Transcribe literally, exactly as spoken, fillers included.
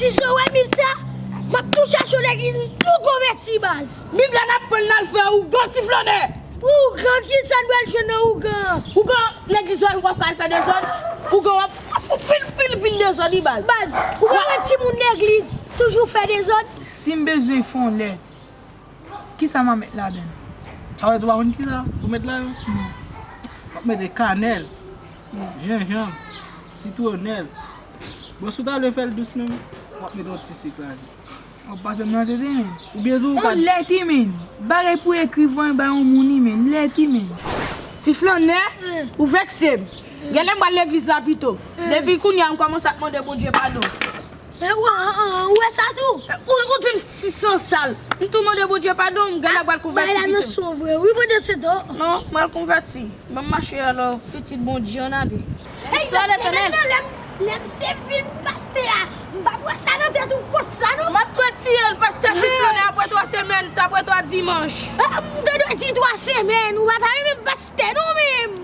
Si se wè Bib sa, m ap tou chache yon legliz, m tou konvèti, baz. Bib la n ap pran l, n al fè ougan, ti flannè. Ougan, ki sa n pral jwenn nan ougan? Ougan, legliz la, w ap ka al fè dezòd. Ougan, w ap, w ap fè pil, pil, pil dezòd, wi, baz. Baz, ou pa wè timoun legliz toujou fè dezòd? Si m bezwen fè yon lèt, kisa m a met ladan l? Sa w wè, ou pa konn kisa pou met la yo? Non. W ap mete kanèl, jenjanm, sitwonèl. Bon, si w ta vle fè l dous menm, w ap mete yon ti sik ladan. W ap pase m nan tete, men. Oubyen tou, ou ka yon lèt, men. Bagay pou ekri pou bay yon moun, men. Lèt, men. Ti flannè, ou vèkse m. Genlè m pral legliz la pito. Depi kounye a, m kòmanse ap mande Bondye padon. E, ou, ou, ou, ou wè sa tou? Ou, ou di m ti sansal. M tou mande Bondye padon, m genlè pral konvèti pito. Bagay la nan son vre, wi, pandan se tan. Non, m pral konvèti. Ban m mache alò, pitit Bondye, ann ale. Hey, yon semèn nan, lè m, lè m se vin pastè a, m p ap wè sa nan tèt ou konsa, non? M ap retire l, pastè, ti flannè, apre twa semèn, apre twa dimanch. Ah, m te dwe di twa semèn, ou pa ta renmen pastè, non, menm.